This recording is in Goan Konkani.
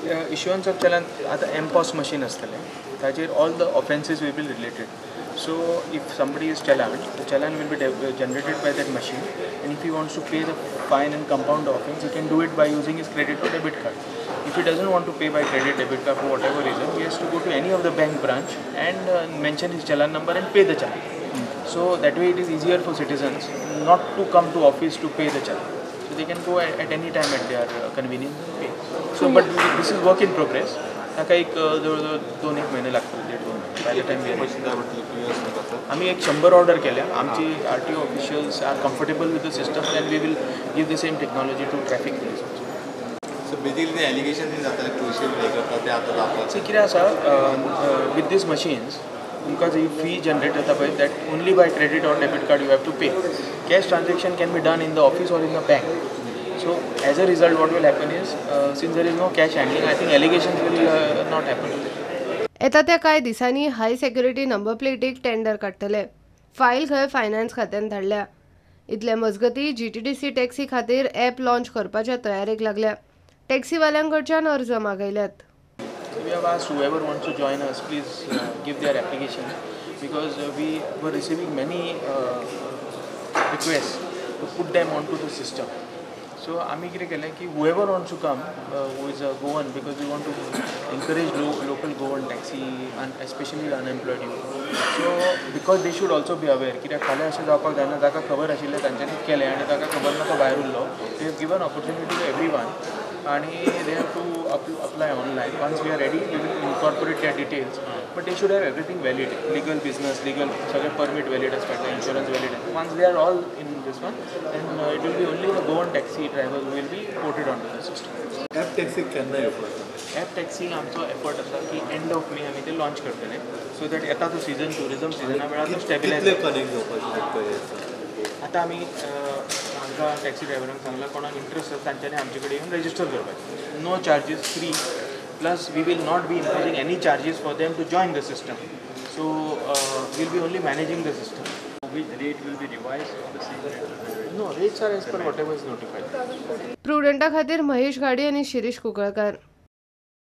Issuance of challan आतां एमपॉस मशीन आसतलें, ताजेर all the offences will be related. So if somebody is challan, the challan will be generated by that machine, and if he wants to pay the fine and compound the offence, he can do it by using his credit or debit card. If he doesn't want to pay by credit, debit card for whatever reason, he has to go to any of the bank branch and mention his challan number and pay the challan. So that way it is easier for citizens not to come to office to pay the challan. So they can go at any time at their convenience and pay. So but this is work in progress. ताका एक जवळ जवळ 2-1 म्हयने लागतले, 1.5-2 म्हयने. By the time आमी एक 100 ऑर्डर केल्या. आमची RTO officials are comfortable with the system and we will give the same technology to traffic police also. So basically ते एलिगेशन जाताले पयशे हे करता ते आतां जाता. सी कितें आसा, विथ these machines तुमकां जी फी जनरेट जाता पळय, that only by credit or debit card you have to pay. Cash transaction can be done in the office or in the bank. So as a result what will happen is, since there is no cash handling, I think allegations will not happen. येता त्या कांय दिसांनी हाय सेक्युरिटी नंबर प्लेटीक टेंडर काडटले. फायल खंय फायनान्स खात्यान धाडल्या. इतले मजगती GTDC taxi खातीर ॲप लॉन्च करपाच्या तयारेक लागल्या. टॅक्सीवाल्यांकडच्यान अर्ज मागयल्यात. We have asked whoever wants to join us, please give their application, because we were receiving many requests to put them onto the system. So आमी कितें केलें की whoever wants to come, who is a Goan, because we want to encourage local Goan taxi and especially the unemployed youth. So because they should also be aware, कित्याक फाल्यां अशें जावपाक जायना, ताका खबर आशिल्लें तांच्यांनी केलें आनी ताका खबर ना तो भायर उरलो. They have given opportunity to everyone आनी they have to apply online. Once we are ready, we will incorporate their details, but they should have everything valid, legal business, legal सगळे permit valid आसपाक जाय, insurance valid. Once they are all in this one, then it will be only the Goan taxi drivers who will be ported onto the system. App taxi केन्ना येवपाक? App taxi आमचो एफर्ट आसा की एंड ऑफ मे आमी ते लॉन्च करतले, सो that येता तो सिजन, ट्युरिजम सिजना वेळार तो स्टेबिलायज. कितले कनेक्ट जावपाचे? आतां आमी हांकां टॅक्सी ड्रायव्हरांक सांगलां, कोणाक इंट्रस्ट आसा तांच्यांनी आमचे कडेन येवन रजिस्टर करपाचें. No charges, free. Plus we will not be imposing any charges for them to join the system. So we'll be only managing the system. Which rate will be revised or the same rate will be revised? No, rates are as per whatever is notified. प्रुडंटा खातीर महेश घाडी आनी शिरीष कुंकळकार.